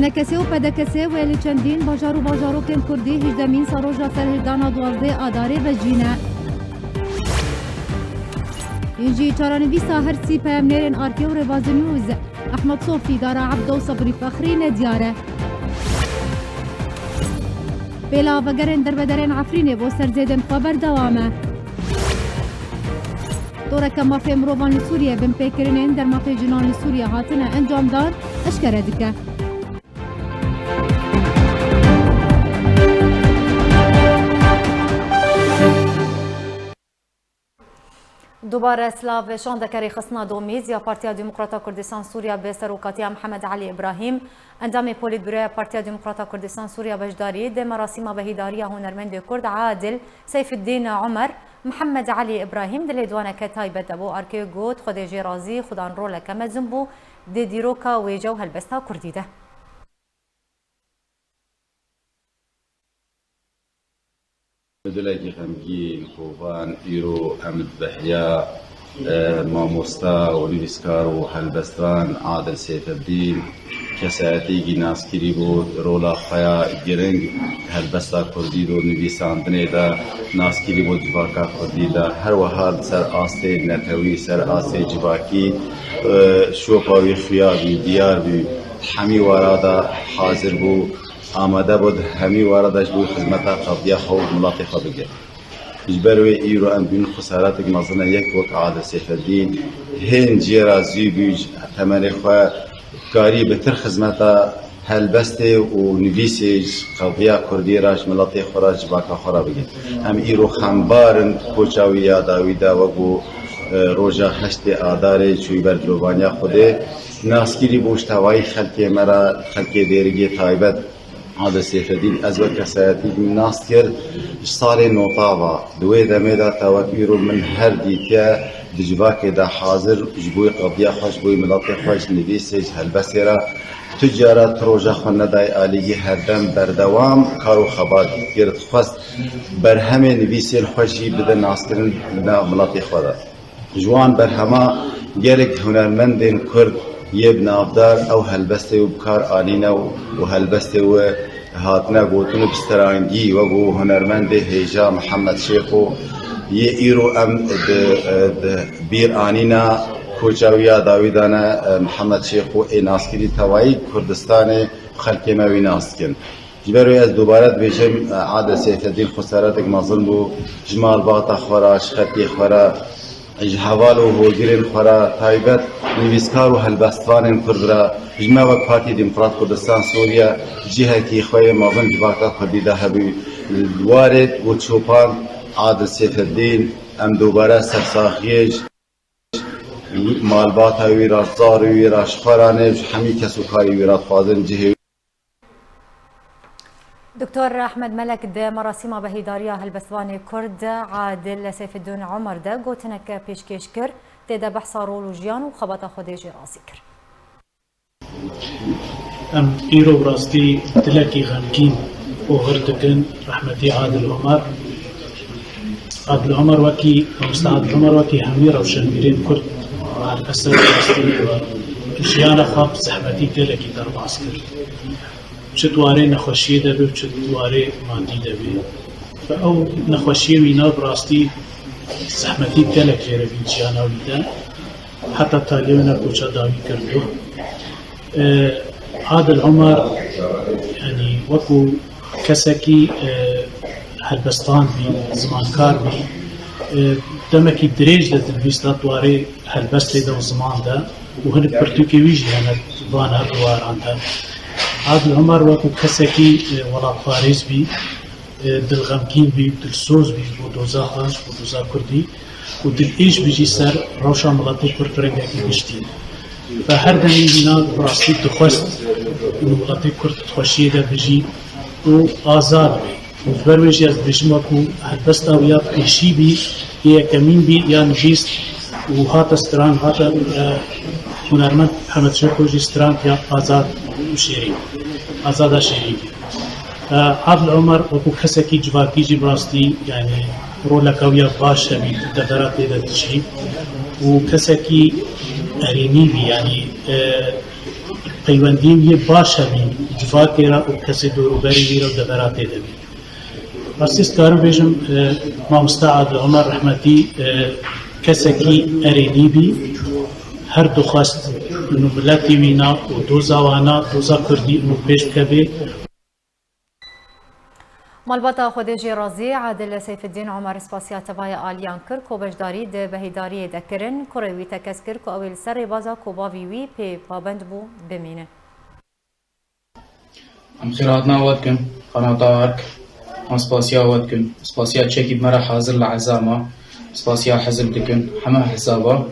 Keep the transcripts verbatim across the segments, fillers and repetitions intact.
P D K S û P D K S wê li çendîn bajar û bajarokên Kurdî hejdemîn saroja serhildana duwazdeh Adarê vejîne. Hîn jî çarenivîsa her sî peyamnêrên Arkê û Rêbazî News, Ehmed Sofî, Dara Ebdo û Sebrî Fexrî nediyar e. Pêla vegerên derbederên Efrînê bo serzêdên xwe berdewam e. Toreke mafê mirovan li Sûriyê binpêkirinên dermatê cinan li Sûriyê hatine encamdan eşkere dike. Dubare silav, şandeke rêxistina domîz ya Partiya Demokrata Kurdistan Sûriya bi serokatiya Mihemed Elî Îbrahîm, endamê Polîtbüroya Partiya Demokrata Kurdistan Sûriya beşdarî di merasîma behîdariya hunermendê Kurd Adil Seyfiddîn Omer, Mihemed Elî Îbrahîm di lêdwaneke taybet de bo Arkê got, Xwedê jê razî, xudan roleke mezin bû di dîroka wêje û helbesta Kurdî de. Dilekî xemgîn, kovan, îro em di behiya, e, mamosta û nivîskar û helbestvan Adil Seyfeddîn, kesayetîkî naskirî bû, rola xwe ya giring helbesta kurdî do nivîsandinê de naskirî bû civaka kurdî de. Her wiha li ser astê netewî, ser astê civakî, e, şopa wî xuya bî, diyar bî. Hemî wara de hazir bû. Amade bû di hemî wara de ji bo xizmeta qediya xwe û miletê xwe bike. Ji ber wê îro em bînin xesaretek mezin e, yek wek Adil Seyfeddîn hên ciyê re zû bû, ji temenê xwe karî bitir xizmeta helbestê û nivîsê ji qediya kurdî re, ji miletê xwe re, ji civaka xwe re bike. Em îro xembar in koça wî ya dawî de, wek ku, e, roja heştê Adarê çûyî ber dilovaniya Xwedê. Naskirî bû ji tevayî xelkê me re, xelkê Dêrikê taybet. Adil Seyfeddîn, ez wek kesayetî nas kir, ji salê notava, di wê demê de ta wek îro min her dîtiye di civakê de hazir ji bo qediya xwe, ji bo miletê xwe, ji nivîsê, ji helbestê re tu cara tu roja xwe nedayê alîgî, herdem berdewam kar û xebat kir, dixwest berhemê nivîsên xwe jî bide naskirin di nav miletê xwe de. Ji wan berhema gelek hunermendên Kurd yê bi navdar ew helbestê û bi kar anîne û, û helbestê wê hatine gotin û bi strangî wek û hunermendê hêja Mihemed Şêxo yê îro em di, di bîr anîne, koça wî ya dawî dane, Mihemed Şêxo ê naskirî tevayî Kurdistanê, xelkê me wî nas dikin. Ji ber wê ez dubare dibêjim, Adil Seyfeddîn xesaretek mezin bû, ji malbata xwe re, ji xelkê xwe re, ji heval û holgirên xwe re, taybet nivîskar û helbestvanên Kurd re, ji me wek Partî Demokrat Kurdistan Sûriye cihekî xwe yê mezin civaka Kurdî de hebû. Li warê û çopan Adil Seyfeddîn em dubare sersaxiyê ji malbata wî re, zarê wî re, ji xwe re ne, ji hemî kes û karê wî re dixwazin cihê Doktor Ehmed Melek di merasîma behîdariya helbestvanê Kurd Adil Seyfeddîn Omer de gotineke pêşkêş kir, tê de behsa rol û jiyan û xebata Xwedê jê razî kir. Em îro bi rastî dilekî xemgîn oxir dikin rehmetî Adil Omer. Adil Omer wekî, mamoste Adil Omer wekî hemî rewşenbîrên Kurd, her kesek rastî jiyana xwe bi zehmetî gelekî derbas kir. Çi di warê nexweşiyê de be û çi di warê madî de be. Bi ew nexweşiyê wîna bi rastî zehmetî gelek jê re bîn jiyana wî de. Heta taliyê wîna koça dawî kirdo. E, Adil Omer, yanî wekû kesekî, e, helbestvan bî, zimankar bî, e, demekî dirêj de dilvîsta di warê helbestê de û ziman de û hinek pirtûkê wî jî hene van her du waran de. Adil Omer wekû kesekî, e, welatparêz bî, e, dilxemgîn bî, dilsoz bî ji bo doza xwe, ji bo doza Kurdî û dilêj bî jî ser rewşa miletê Kurd bi rengekî giştî. Ve her demî jî na bi rastî dixwest û miletê Kurd di xweşiyê de bijî û azad bê. Û ji ber wê jî ez dibêjim wekû helbesta wî ya pêşî bî, yê yekemîn bî ya nivîst û hate strand, hate, e, hunermend Hemed Şêxo jî strand ya Azad û Şêrîn. Azada Şêrîn. E, Adil Omer wekû kesekî civakî jî bi rastî, yanî roleka wî ya baş hebî di devera tê de dijî û kesekî erênî bî, yanî, e, peywendiyê wî yê baş hebî civakê re û kesê dorûberî wî re û deveratê de bî. Rastî ez dikarim bêjim, e, mamoste Adil Omer rehmetî, e, kesekî erênî bî. Her dixwest û miletê wî na û doza wana, doza kurdî û pêş bikevê. Malbata Xwedê jê razî, Adil Seyfiddîn Omer spasiya tevaya aliyan kir ku beşdarî di behîdariyê de kirin. Kurê wî tekez kir ku ew ê li ser rêbaza ku bavî wî pê pabend bû bimînin. Em xêrhatina we dikin, qenata Ark. Em spasiya we dikin. Spasiya çekî bi me re hazir li ezama. Spasiya hizb dikin, heme hesaba.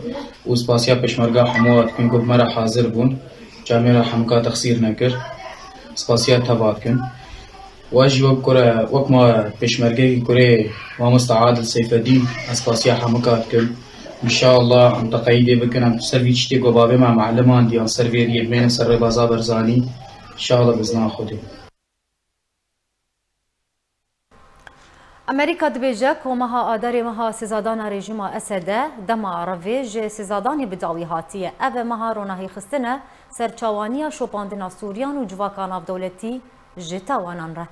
Û spasiya pêşmerga hemû we dikin ku bi me re hazir bûn. Camê re hemûka texsîr nekir. Spasiya teva dikin. We jî wek kure, wek ma pêşmergeyekî kurê mamoste Adil Seyfedîn, ez spasiya hemûka dikim. Înşallah em teqeyîdê bikin, em ser vî tiştê ku bavê me malimandiyan ser vê riyê bimênin ser rêbaza Barzanî. Înşallah bi izna Xwedê. Amerîka dibêje ku meha Adarê meha sizadana rejîma Esed e, dema revê ji sizadanê bi dawî hatiye. Ev e meha ronahîxistin e ser çawaniya şopandina Sûriyan û civaka navdewletî ji tawanan re.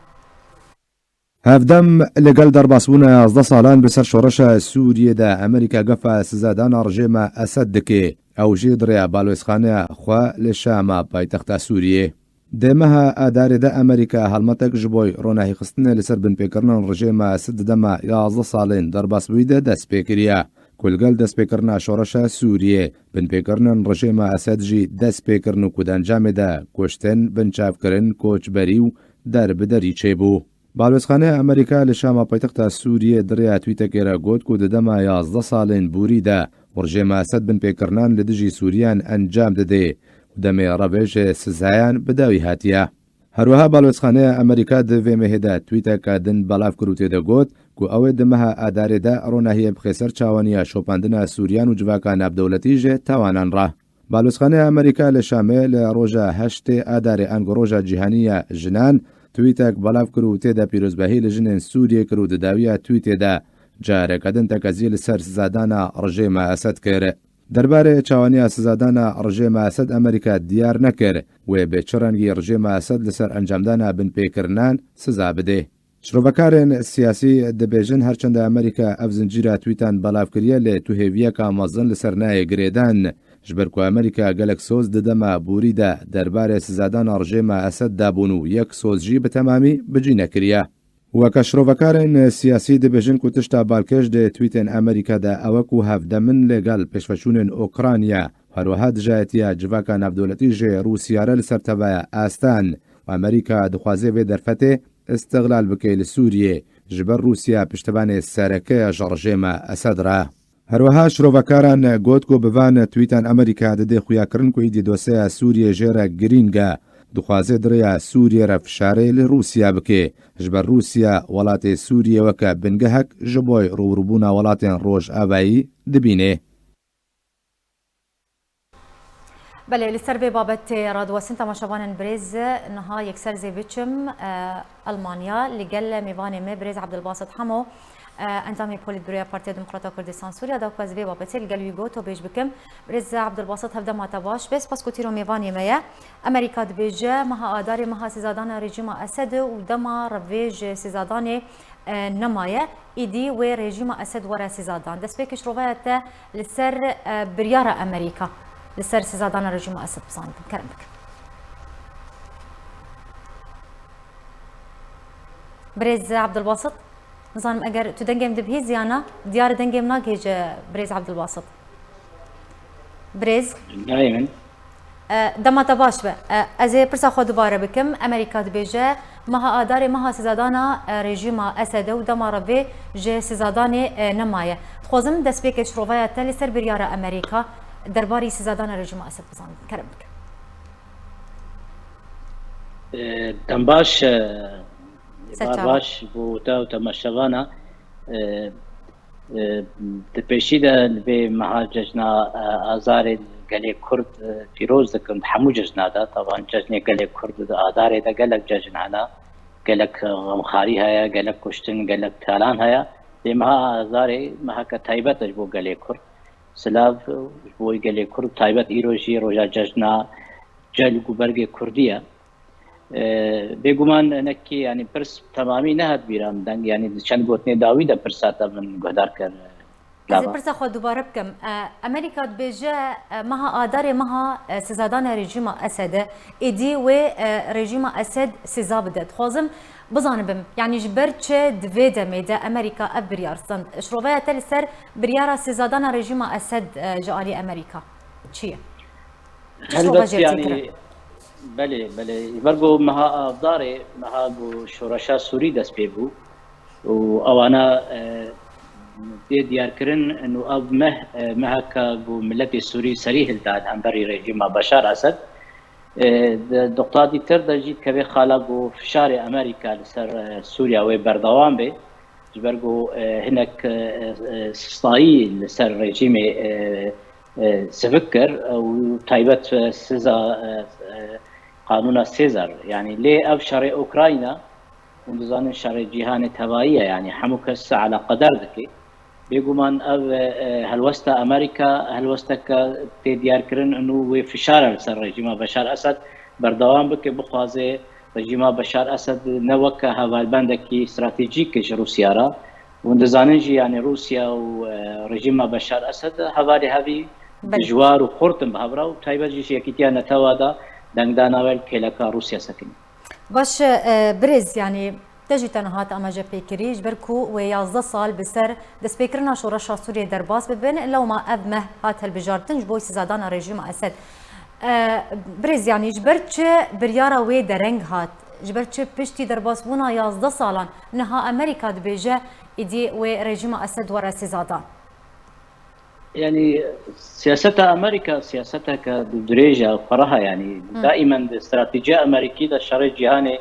Hevdem li gel derbasbûna yazdeh salan bi ser şoreşa Sûriyê de Amerîka gefa sizadana rejêma Esed dike. Ew jî di rêya balwêzxaneya xwe li Şama paytexta Sûriyê. Di meha Adarê de Amerîka helmetek ji bo ronahîxistinê li ser binpêkirina rejêma Esed di dema yazdeh salên derbasbûyî de dest pê kiriye. Ku li gel destpêkirina şoreşa Sûriyê, binpêkirina rejêma Esed jî dest pê kirin û ku di encamê de kuştin, binçavkirin, koçberî û derbiderî çêbû. Balwêzxaneya Amerîka li Şama paytexta Sûriyê di rêya twîtekê re got ku di dema yazdeh salên borî de rejêma Esed binpêkirinan li dijî Sûriyan encam dide û demê revê ji sizayan bi dawî hatiye. Herwiha balwêzxaneya Amerîka di vê mehê de twîteke din belav kir û tê de got ku ew ê di meha Adarê de ronahiyê bixe ser çawaniya şopandina Sûriyan û civaka navdewletî ji tawanan re. Balwêzxaneya Amerîka li Şamê li roja heştê Adarê ango roja cîhanî ya jinan twîtek belav kir û tê de pîrozbahî li jinên Sûriyê kir û di dawiya twîtê de careke din tekezî li ser sizadana rejêma Esed kir. Derbarê çawaniya sizadana rejêma Esed Amerîka diyar nekir wê bi çi rengî rejêma Esed li ser encamdana binpêkirinan siza bide. Şirovekarên siyasî dibêjin, her çend Amerîka ev zincîra twîtan belav kiriye, lê tu hêviyeka mezin li ser nayê girêdan, ji ber ku Amerîka gelek soz di dema borî de derbarê sizadana rejêma Esed dabûn û yek soz jî bi temamî bi cî nekiriye. Weke şirovekarên siyasî dibêjin ku tişta balkêş di twîtên Amerîka de ew e ku hevdemin li gel pêşveçûnên Ukrayna, herwiha dijayetiya civaka navdewletî ji Rûsya re li ser tevaya astan û Amerîka dixwaze vê derfetê îstiqlal bike li Sûriyê, ji ber Rûsya piştevanê sereke ya ji rejêma Esed re. Herwiha şirovekaran got ku bi van twîtan Amerîka dide xuyakirin ku îdî dosyeya Sûriyê jê re girîng e. Dixwaze di rêya Sûriyê re fişarê li Rûsya bike. Ji ber Rûsya welatê Sûriyê weke bingehek ji bo rûbirûbûna welatên Rojavayî dibîne. Belê, li ser vê babetê radwesin temaşevanên birêz, niha yekser zê biçim, e, Elmanya, li gel mêvanê me birêz Abdulbasit Hemo, e, endamê Polîtbüroya Partiya Demokrata Kurdistan Sûriya da ku ez vê babetê li gel wî got û bêj bikim. Birêz Abdulbasit, hevdema te baş be, spas ku tîro mêvanê me ye. Amerîka dibêje, meha Adarê meha sizadana rejîma Esed û dema revê ji sizadanê e, nemaye, îdî wê rejîma Esed were sizadan. Destpêkê şirovaya te li ser, e, biryara Amerîka, li ser sizadana rejîma Esed bizanibin. Kerem bikin. Birêz Abdulbasit, nizanim eger tu dengê min dibihîzî ya na, diyar dengê min nagihêje birêz Abdulbasit. Birêz. Nayê min. E, dema te baş be. E, ez ê pirsa xwe dubare bikim. Amerîka dibêje, meha Adarê meha sizadana, e, rejîma Esed e û dema re vê ji sizadanê, e, nemaye. Dixwazim destpêkê şirovaya te li ser biryara Amerîka derbarî sizadana rejîma Esed bizanim. Kerem bikim. E, dem baş, e, Ser çava. Baş bo te û temaşevana, e, E, di pêşî de vê meha cejna, e, Azarê gelê Kurd, e, pîroz dikim. Di hemû cejna de, taban cejnê gelê Kurd di Adarê de gelek cejn hene, gelek, e, xemxarî heye, gelek kuştin, gelek talan heye. Lê meha Azarê meheke taybet e ji bo gelê Kurd. Silav, e, ji bo gelê Kurd taybet îro jî roja cejna celg û bergê kurdî ye. E, bêguman hinekî, yanî pirs temamî nehat bîra min deng, yanî di çend gotinê dawî de pirs hate min guhdar kir. Ez ê pirsa xwe dubare bikim. E, Amerîka dibêje, e, meha Adarê meha, e, sizadana rejîma Esed e. Êdî wê, e, rejîma Esed siza bide. Dixwazim bizanibim, yanî ji ber çi di vê demê de Amerîka ev biryar stend? Şiroveya te li ser biryara sizadana rejîma Esed, e, ji alî Amerîka çi ye? Çi şirove jê tê kirin? Belê, belê. Ji ber ku meha Avdarê, meha ku şoreşa Sûrî dest pê bû û ewana, e, tê diyarkirin û ev meh, e, meheka ku miletê Sûrî serî hilda li hemberî rejîma Beşar Esed. E, di, di qadî tir de jî dikeve xala ku fişarê Amerîka li ser, e, Sûriya wê berdewam be. Ji ber ku, e, hinek, e, e, sistayî li ser rejîmê, e, e, sivik kir, e, û taybet, e, siza, e, e, qanûna Sêzar. Yanî lê ev şerê Ukrayna, hûn dizanin şerê cîhanê tevayî ye, yanî hemû kes eleqedar dike. Bêguman ev, e, helwesta Amerîka, helwesteke tê diyarkirin û wê fişara li ser rejîma Beşar Esed berdewam bike, bixwaze rejîma Beşar Esed ne weke hevalbendekî stratejîk ji Rûsya re. Hûn dizanin jî, yanî Rûsya û, e, rejîma Beşar Esed hevalê hevî dijwar û xurt in bi hev re û taybet jî ji Yekîtiya Netewa de dengdana we li kêleka Rûsya sekinî. Baş e, birêz, yanî te jî te niha te amaje pê kirî, ji ber ku wê yazdeh sal bi ser destpêkirina şoreşa Sûriyê derbas bibin, lewma ev meh hat hilbijartin ji bo sizadana rejîma Esed. E, birêz, yanî ji ber çi biryara wê dereng hat? Ji ber çi piştî derbasbûna yazdeh salan niha Amerîka dibêje êdî wê rejîma Esed were sizadan? Yanî siyaseta Amerîka siyaseteke dirêj e, ferah e, yanî Hı. Daimen di stratejiya Amerîkî de şerê cîhanê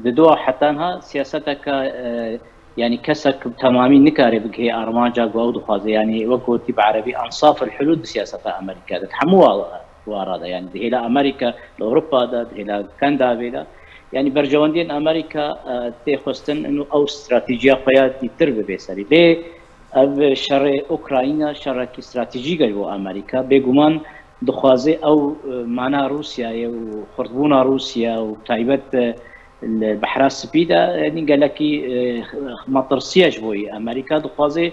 di du heta niha siyaseteke, e, yanî kesek bi temamî nikare bigihê armanca ku ew dixwaze. Yanî wek gotî bi erebî ensaf el hulûl di siyaseta Amerîka de, di hemû wa-, wara de, yanî di hêla Amerîka, li Ewropa de, di hêla Kendavê de. Yanî berjewendiyên Amerîka, e, tê xwestin û ew stratejiya xwe ya dîtir bibe serî. Lê ev şerê Ukrayna şerekî stratejîk e ji bo Amerîka. Bêguman dixwaze ew, e, mana Rûsyayê û xurtbûna Rûsya û taybet, e, li Behra Spî de, yanî gelekî, e, metirsiye ji bo yî. Amerîka dixwaze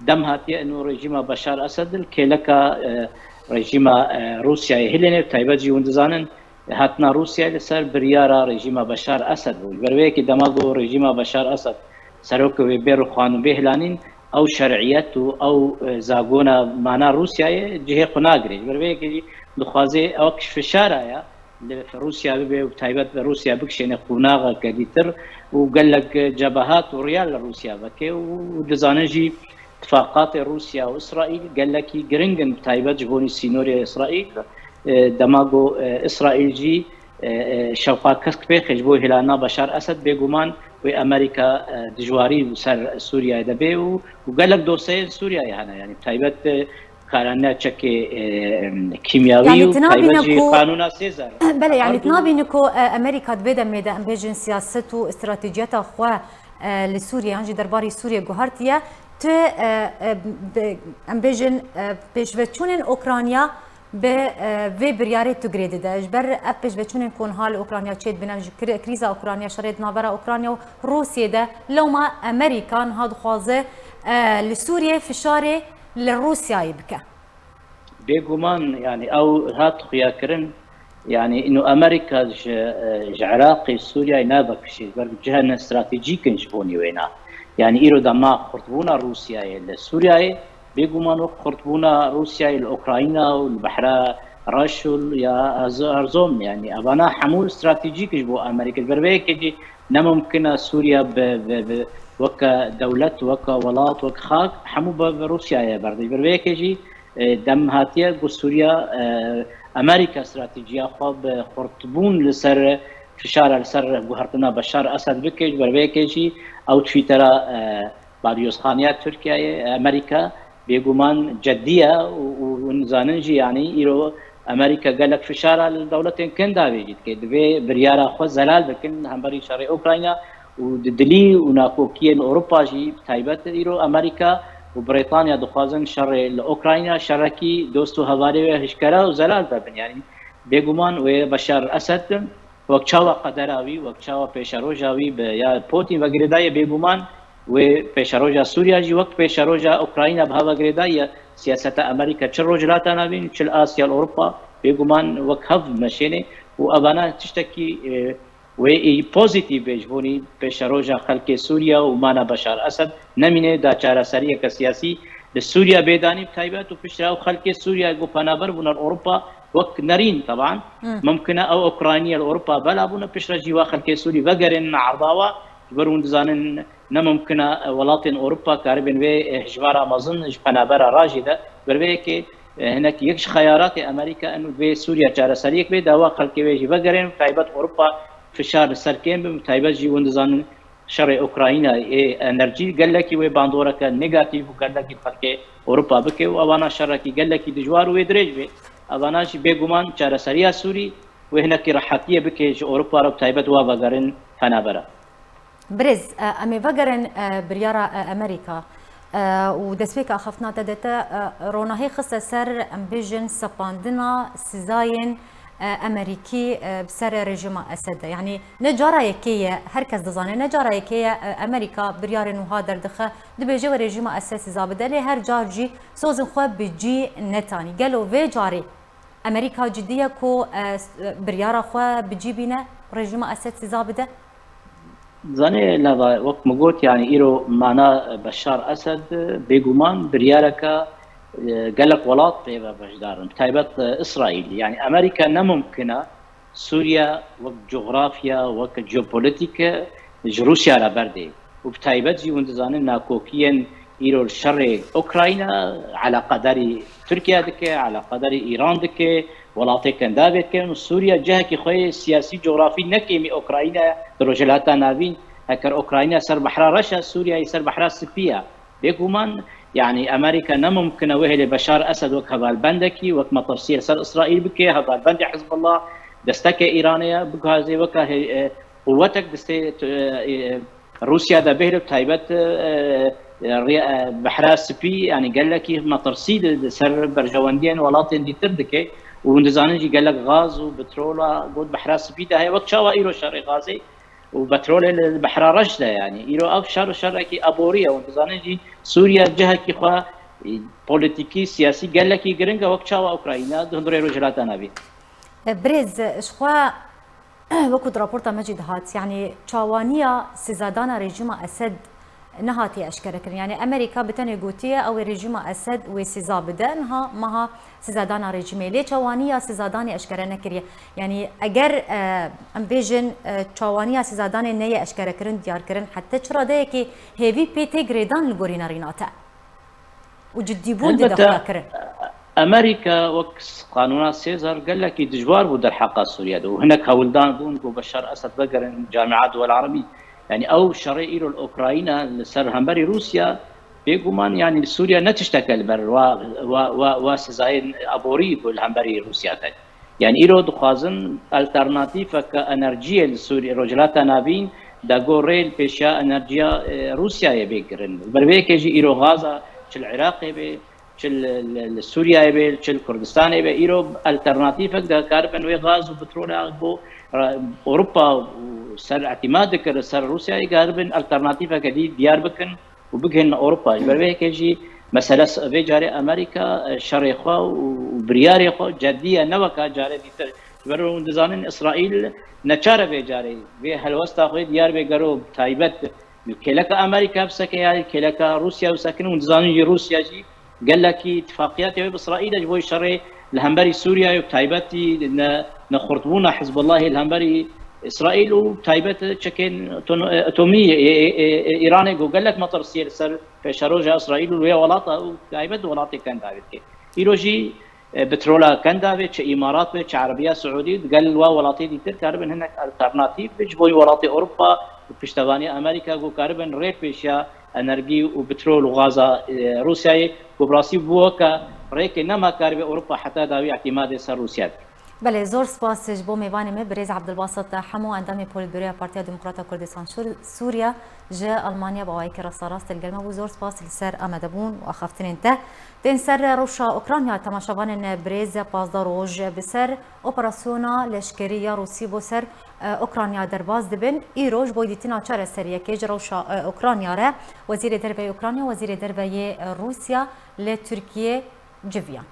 dem hatiye ino rejîma Beşar Esed li kêleka, e, rejîma, e, Rûsyayê hilêne, taybet jî hûn dizanin, hatina Rûsyayê li ser biryara rejîma Beşar Esed bû. Ji ber vê yekê dema ku rejîma Beşar Esed serokê wê bê rûxan û bê hilanîn, ew şer'iyet û ew, e, zagona mana Rûsyayê cihê xwe nagirê. Ji ber vê yekê jî dixwaze ew fişara ya li Rûsya bibe û bi taybet bi Rûsya bikişêne qonaxeke dîtir û gelek cebehat û riya li Rûsya veke û dizanin jî tifaqatê Rûsya û Îsraîl gelekî giring in, bi taybet ji bonî sînorê Îsraîl. E, dema ku, e, Îsraîl jî, e, e, şewqa kesk pêxê ji bo hêlana Beşar Esed, bêguman wê Amerîka, e, dijwarî li ser Sûriyeyê de bê û, û gelek dosyeyên Sûriyeyê hene, yanî bi taybet, e, karane çekê, e, kîmyawî Yanî û tu nabîne taybet jî ku qanûna Sêzar. Belê, yanî tu nabîne ku, e, Amerîka di vê demê de, em bêjin, siyaset û stratejiyeta xwe, e, li Sûriyê yan jî derbarî Sûriyê guhertiye. Tu, e, e, bi, em bêjin, e, pêşveçûnên Ukrayna bi, e, vê biryarê tu girê dide. Ji ber ev pêşveçûnên ku niha li Ukrayna çêdibin, em ji kri-, krîza Ukrayna, şerê di navbera Ukrayna û Rûsiyê de, lewma Amerîka niha dixwaze, e, li Sûriyê fişarê li Rûsyayê bike. Bêguman, yanî ew hat xuyakirin, yanî ino Amerîka ji, e, ji Iraqê, Sûriyeyê navekişî, ji ber cihên stratejîk in ji bo nî wêna. Yanî îro dema xurtbûna Rûsyayê li Sûriyeyê, bêguman wek xurtbûna Rûsyayê li Ukrayna û li Behra Reş û ya Erz-, Erzom, yanî evana hemû stratejîk ji bo Amerîka. Ji ber vê yekê jî ne mumkin e Sûriya bi, bi, bi weke dewlet, weke welat, weke xak, hemû bi, bi Rûsyayê berde. Ji ber vê yekê jî, e, dem hatiye ku Sûriya, e, Amerîka stratejiya xwe bi xurtbûn li ser fişara li ser guhertina Beşar Esed bike. Ji ber vê yekê jî ew Twittera, e, balyozxaneya Tirkiyeyê, Amerîka, bêguman cedî ye û, û, û nizanin jî, yanî îro Amerîka gelek fişara li dewletên Kendavê jî dike. Divê biryara xwe zelal bikin hemberî şerê Ukrayna û di dilî û nakokiyên Ewropa jî, bi taybet îro Amerîka û Brîtanya dixwazin şerê li Ukrayna şerekî dost û hevalê wê hişkere û zelal vebin. Yanî Bêguman wê Beşar Esed wek çawa qedera wî, wek çawa pêşeroja wî bi ya Putin ve girêdaye, bêguman wê pêşeroja Sûriya jî wek pêşeroja Ukrayna bi hev ve girêdaye. Siyaseta Amerîka çi Rojhilata Navîn, çi li Asya, li Ewropa, bêguman wek hev meşêne û evana tiştekî, e, wê î pozîtîf bê ji bonî pêşeroja xelkê Sûriya û mana Beşar Esed nemîne da çareseriyeke siyasî li Sûriya bêdanî bi taybet û piştre ew xelkê Sûriya ku penaber bûne li Ewropa wek nerîn teban. Hmm. Mimkine ew Ukrayniye li Ewropa bela bûne, piştre jî wa xelkê Sûrî vegerên erdawa, ji ber hûn dizanin ne mimkine welatên Ewropa karibin vê, eh, hejmara mezin ji penabera rajê de. Ber vê yekê, eh, hinek yek ji xeyaratê Amerîka eno vê Sûriya çareseriyek bê, dawa xelkê wê jî vegerên, taybet Ewropa fişar li ser kêm bin, taybet jî hûn dizanin şerê Ukrayna ê enerjî gelekî wê bandoreke negatîf û gelekî xelkê Ewropa bike û evana şerekî gelekî dijwar û wê dirêj bê. Evana jî bêguman çareseriya Sûrî wê hinekî rehetiyê bike ji Ewropa re, bi taybet wa vegerin penabera. Birêz, e, em ê vegerin, e, biryara, e, Amerîka, e, û destpêka axaftina te de te, e, ronahî xiste ser, em bêjin, sepandina sizayên, e, Amerîkî, e, bi ser rejîma Esed de. Yanî ne cara yekê ye, her kes dizane, ne cara yekê ye, e, Amerîka biryarên wiha derdixe, dibêje wê rejîma Esed siza bide, lê her car jî sozên xwe bi cî netanî. Gelo vê carî Amerîka cidî ye ku, e, s-, biryara xwe bi cî bîne, rejîma Esed siza bide? Zanê Lava, wek min got, yanî îro mana Beşar Esed bêguman biryareke, e, gelek welat pê ve beşdar in. Bi taybet, e, Îsraîl. Yanî Amerîka ne mimkin e Sûriye wek cografya, wek jeopolitîk ji Rûsya re berdê. Û bi taybet jî hûn dizanin nakokiyên îro li şerê Ukrayna eleqedarî Tirkiye dike, eleqedarî Îran dike, welatê kendavê dike. Û Sûriye cihekî xwe yê siyasî, cografî ne kêmî Ukrayna ye di Rojhilata Navîn. Heker Ukrayna ser Behra Reş e, Sûriye yê ser Behra Spî ye. Bêguman, yanî Amerîka ne mumkin e wê hêlê Beşar Esed wek hevalbendekî, wek metirsiyê li ser Îsraîl bike, hevalbendê Hizbullah, destekê Îranê ye, biguhazê weke hê-, e, quwetek destê, e, e, Rûsya de bihêle, bi taybet, e, e, rê-, e, Behra Spî, yanî gelekî metirsî li, li ser berjewendiyên welatên dîtir dike û hûn dizanin jî gelek gaz û petrola got Behra Spî de heye, wek çawa îro şerê gazê û petrolê li Behra Reş de, yanî îro ev şer şerekî aborî ye. Hûn dizanin jî Sûriye cihekî xwe, e, polîtîkî, siyasî gelekî giring e, wek çawa Ukrayna di hundirê Rojhilata Navîn. E, birêz, ji xwe, wekû di raporta me jî dihat, yanî çawaniya sizadana rejîma Esed nehatiye eşkerekirin. Yanî Amerîka bi tenê gotiye ew ê rejîma Esed wê siza bide, niha meha sizadana rejîmê. Lê çawaniya sizadanê eşkere nekiriye. Yanî eger, e, em bêjin, e, çawaniya sizadanê neyê eşkerekirin, diyarkirin, heta çi radeyekê hêvî pê tê girêdan li gorî nerîna te? Û ciddîbûn dide Helbete, xuya kirin. Amerîka wek qanûna Sêzar gelekî dijwar bû derheqa Sûriye de û hinek hewldan bûn ku Beşar Esed vegerin Camia Duwel Erebî. Yanî ew şerê îro li Ukrayna li ser hemberî Rûsya, bêguman, yanî li Sûriye ne tişteke li ber wa, wa, wa, wa sizayên aborî bû li hemberî Rûsya de. Yanî îro dixwazin alternatîfeke enerjiyê li Sûriye, Rojhilata Navîn, de go rê li pêşiya enerjiya, e, Rûsyayê bê kirin. Li ber vê yekê jî îro gaza çi li Iraqê bê, çi li, li, li Sûriyeyê bê, çi li Kurdistanê bê, îro alternatîfek de karibin wê gaz û petrola ku, e, Ewropa û ser îtimad dikir li ser Rûsyayê, karibin alternatîfeke dî diyar bikin û bigihînin Ewropa. Ji ber vê yekê jî mesele s-, vê carê Amerîka, e, şerê xwe û, û biryarê xwe cedî ye, ne weka carê dîtir. Ji ber hûn dizanin Îsraîl neçar e vê carê vê helwesta xwe diyar bê gero taybet kêleka Amerîka biseke ya kêleka Rûsya bisekin. Hûn dizanin jî Rûsya jî gelekî îtifaqiyatê wê bi Îsraîl e ji bo şerê li hemberî Sûriyeyê û bi taybetî ne, nexurtbûna Hizbullahê li hemberî Îsraîl û bi taybet çekên aton-, atomî ê, ê, ê, ê Îranê ku gelek metirsiyê li ser pêşeroja Îsraîl û wê welata û taybet welatê kendavê dike. Îro jî, e, petrola kendavê, çi Îmarat be, çi Erebiya Siûdî, digel wa welatê dîtir karibin hinek alternatîf be ji bo welatê Ewropa û piştevanî Amerîka ku karibin rê pêşiya enerjî û petrol û gaza, e, Rûsyayê ku bi rastî bû weke rêkê nema karibe Ewropa heta dawî îtimadê ser Rûsya bike. Belê, zor spas ji bo mêvanê me, birêz Abdulbasit Hemo, endamê Politbüroya Partiya Demokrata Kurdistan Şur-, Sûriye ji Almanya, bi awayekî rasterast li gel me bû. Zor spas li ser amadebûn û axaftinên te. Tên ser rewşa Ukrayna, temaşevanên birêz, pazdeh roj bi ser operasyona leşkerî ya Rûsî bo ser, e, Ukrayna derbas dibin. Îro ji bo dîtina çareseriyekê ji rewşa, e, Ukrayna re, Wezîrê Derve yê Ukrayna, Wezîrê Derve yê, e, Rûsya li Tirkiye civiyan.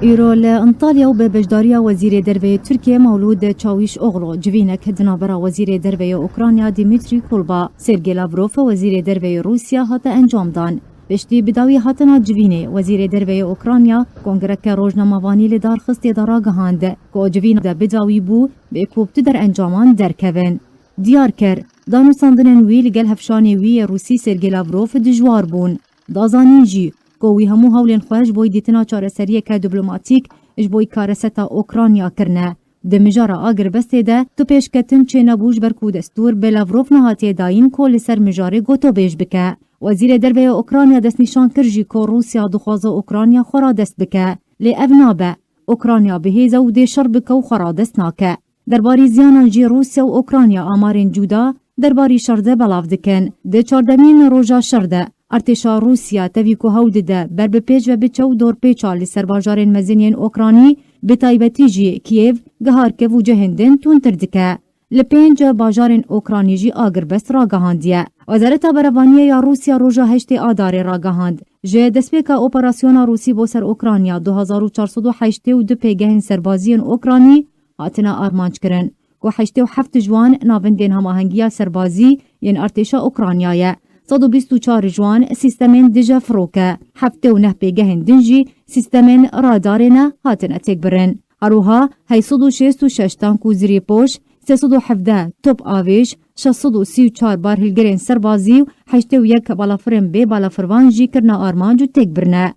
Îro li Antalya û bi beşdariya Wezîrê Derve yê Tirkiye Mewlûd Çawîşoglu civînek di navbera Wezîrê Derve yê Ukrayna Dmîtrî Kulba, Sergey Lavrov Wezîrê Derve yê Rûsya hate encamdan. Piştî bi dawî hatina civînê, Wezîrê Derve yê Ukrayna kongreke rojnamevanî li dar xistê de ragihand ku civîna de bi dawî bû bê ku bi tu derencaman derkevin. Diyar kir, danûstandinên wî li gel hevşanê wî yê Rûsî Sergey Lavrov dijwar bûn. Da zanîn jî ku wî hemû hewlên xwe ji bo dîtina çareseriyeke diplomatîk ji bo kareseta Ukrayna kirine. Di mijara agirbestê de tu pêşketin çênebû ji ber ku destûr bi Lavrov nehatiye dayîn ku li ser mijarê gotobêj bike. Wezîrê Derve yê Ukrayna destnîşan kir jî ku Rûsya dixwaze Ukrayna xwe radest bike. Lê ev nabe. Ukrayna bi hêz e û dê şer bike û xwe radest nake. Derbarî ziyanan jî Rûsya û Ukrayna amarên cuda derbarî şer de belav dikin. Di çardemîn roja şer de, artêşa Rûsya tevî ku hewl dide ber bi pêş ve biçe û dorpêça li ser bajarên mezin yên Okranî, bi taybetî jî Kiev, Giharkiv û cihên din tundtir dike. Li pênc bajarên Okranî jî agirbest ragihandiye. Wezareta Berevaniyê ya Rûsya roja heştê Adarê ragihand, ji destpêka operasyona Rûsî bo ser Okrayna du hezar û çar sed û heştê û du pêgehên serbazî yên Okranî hatine armanc kirin, ku heştê û heft ji wan navendên hemahengiya serbazî yên artêşa Okrayna ye. Sed û bîst û çar ji wan sîstemên dije firok e. Heftê û neh pêgehên din jî sîstemên radarê ne hatine têkbirin. Her wiha heyt sed û şêst û şeş tank û zirîpoş, sê sed û hevdeh top avêj, şeş sed û sî û çar barhilgirên serbazî û heştê û yek balafirên bê balafirvan jî kirine armanc û têk birine.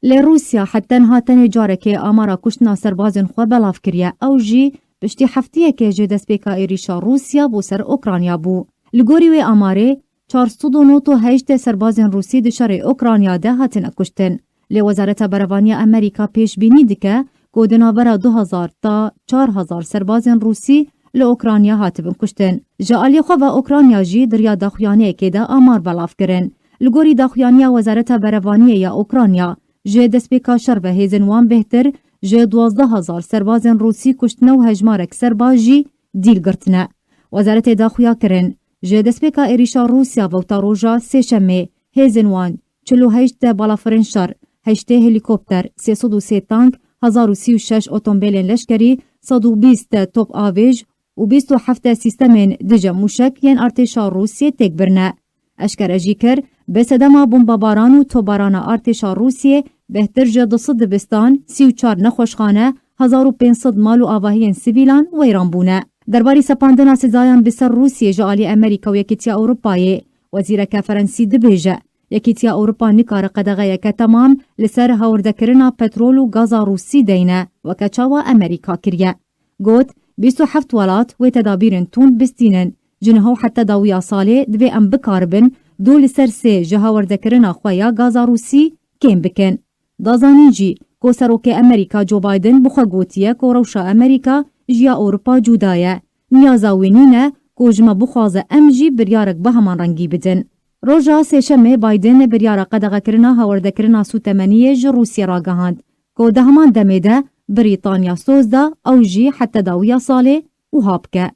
Lê Rûsya heta niha tenê carekê amara kuştina serbazên xwe belav kiriye. Ew jî piştî heftiyekê ji destpêka êrîşa Rûsya bo ser Okrayna bû. Li gorî wê amarê, çar sed û nod û heşt serbazên Rûsî di şerê Okrayna de hatine kuştin. Lê Wezareta Berevanî ya Amerîka pêşbînî dike ku di navbera du hezar ta çar hezar serbazên Rûsî li Okrayna hatibin kuştin. Ji aliyê xwe ve Okrayna jî di riya daxuyaniyekê de amar belav kirin. Li gorî daxuyaniya Wezareta Berevaniyê ya Okrayna, ji destpêka şer ve hêzên wan bêhtir ji duwazdeh hezar serbazên Rûsî kuştine û hejmarek serbaz jî dîl girtine. Wezaretê daxuya kirin, ji destpêka êrîşa Rûsya ve û ta roja Sêşemê, hêzên wan çil û heşt balafirên şer, heştê helîkopter, sê sed û sê tank, hezar û sî û şeş otombêlên leşkerî, sed û bîst top avêj û bîst û heft sîstemên dije mûşek yên artêşa Rûsiyê têk birine. Eşkere jî kir, bi sedema bombebaran û topbarana artêşa Rûsiyê bêhtir ji du sed dibistan, sî û çar nexweşxane, hezar û pênc sed mal û avahiyên sivîlan weyran bûne. Derbarî sepandina sizayan bi ser Rûsiyê ji alî Amerîka û Yekîtiya Ewropayê, wezîreke Ferensî dibêje, Yekîtiya Ewropa nikare qedexeyeke temam li ser hawirdekirina petrol û gaza Rûsî deyne, weke çawa Amerîka kiriye. Got, bîst û heft welat wê tedabîrên tund bistînin. Ji niha û heta dawiya salê divê em bikaribin du li ser sê ji hawirdekirina xwe ya gaza Rûsî kêm bikin. Da zanîn jî ku Serokê Amerîka Joe Biden bi xwe gotiye ku rewşa Amerîka ji ya Ewropa cuda ye. Niyaza wî nîne ku ji me bixwaze em jî biryarek bi heman rengî bidin. Roja Sêşemê Biden biryara qedexekirina hawirdekirina sûtemeniyê ji Rûsiyê ragihand, ku di heman demê de Brîtanya soz da ew jî heta dawiya salê wiha bike.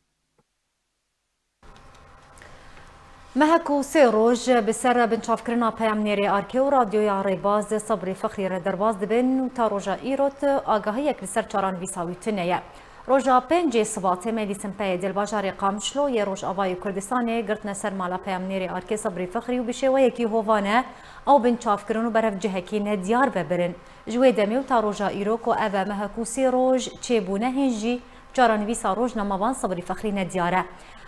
Mehek û sê roj bi ser binçavkirina peyamnêrê Arkê û Radyoya Rêbaz Sebrî Fexrî re derbas dibin û ta roja îro ti agahiyek li ser çaranivîsa wî tune ye. Roja pêncê Sibatê Melî Simpeyê di li bajarê Qamişlo yê Rojavayê Kurdistanê girtine ser mala peyamnêrê Arkê Sebrî Fexrî û bi şêweyekî hovane ew binçavkirin û berev cihekî nediyar vebirin. Ji wê demê û ta roja îro ku ev e mehek û sê roj çêbûne, hîn jî çaranivîsa rojnamevan Sibrî Fexrî nediyar e.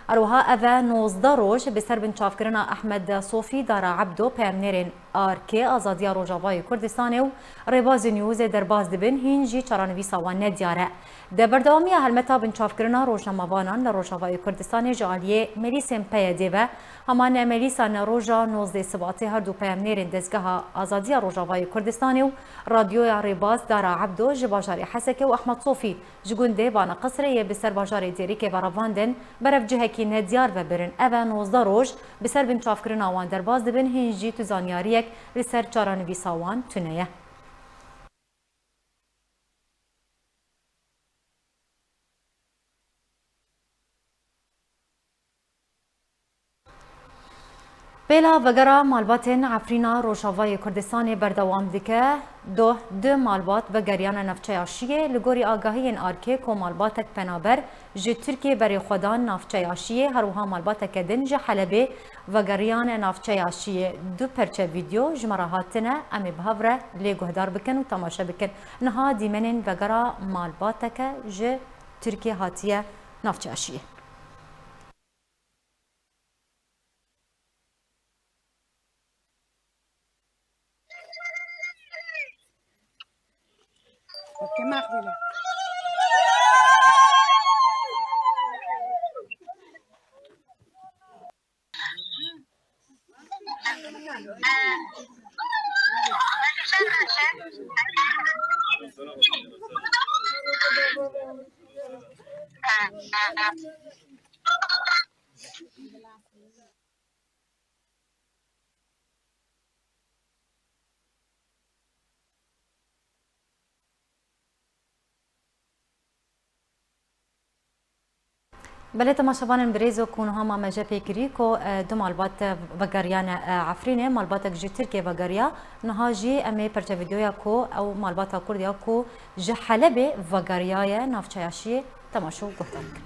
Her wiha ev e nozdeh roj bi ser binçavkirina Ehmed Sofî Dara Ebdo peyamnêrên ARKê, Azadiya Rojavayê Kurdistanê û Rêbazê Newsê derbas dibin, hîn jî çaranivîsa wan nediyar e. Di berdewamiya helmeta binçavkirina rojnamevanan li Rojavayê Kurdistanê ji aliyê melîsên P Y D'ê ve, heman melîsa ne roja nozdeh Sibatê her du peyamnêrên Dezgeha Azadiya Rojavayê Kurdistanê û Radyoya Rêbaz Dara Ebdo ji bajarê Hesekê û Ehmed Sofî ji gundê Bana Qisrê yê bi ser bajarê Dêrikê ve revandin, berev cihekî nediyar ve birin. Ev e nozdeh roj bi ser binçavkirina wan derbas dibin, hîn jî tu zanyariyek li ser çaranivîsa wan tune ye. Pêla vegera malbatên Efrîna Rojavayê Kurdistanê berdewam dike. Doh du malbat vegeriyane navçeya Şiyê. Li gorî agahiyên ARKê ku malbatek penaber ji Tirkiyê berê xwe dan navçeya Şiyê, her wiha malbateke din ji Helebê vegeriyane navçeya Şiyê. Du perçe vîdyo ji me re hatine, em ê bi hev re lê guhdar bikin û temaşe bikin. Niha dîmenên vegera malbateke ji Tirkiyê hatiye navçeya Şiyê. Belê temaşevanên birêz, ku niha ma me jê pê kirî ku, e, du malbat, e, vegeriyane, e, Efrînê, malbatek ji Tirkiyê vegeriya. Niha jî em ê perçe vîdyoya ku ew malbata Kurd ya ku ji Helebê vegeriyaye navçeya Şiyê, temaşe û guhdar bikin.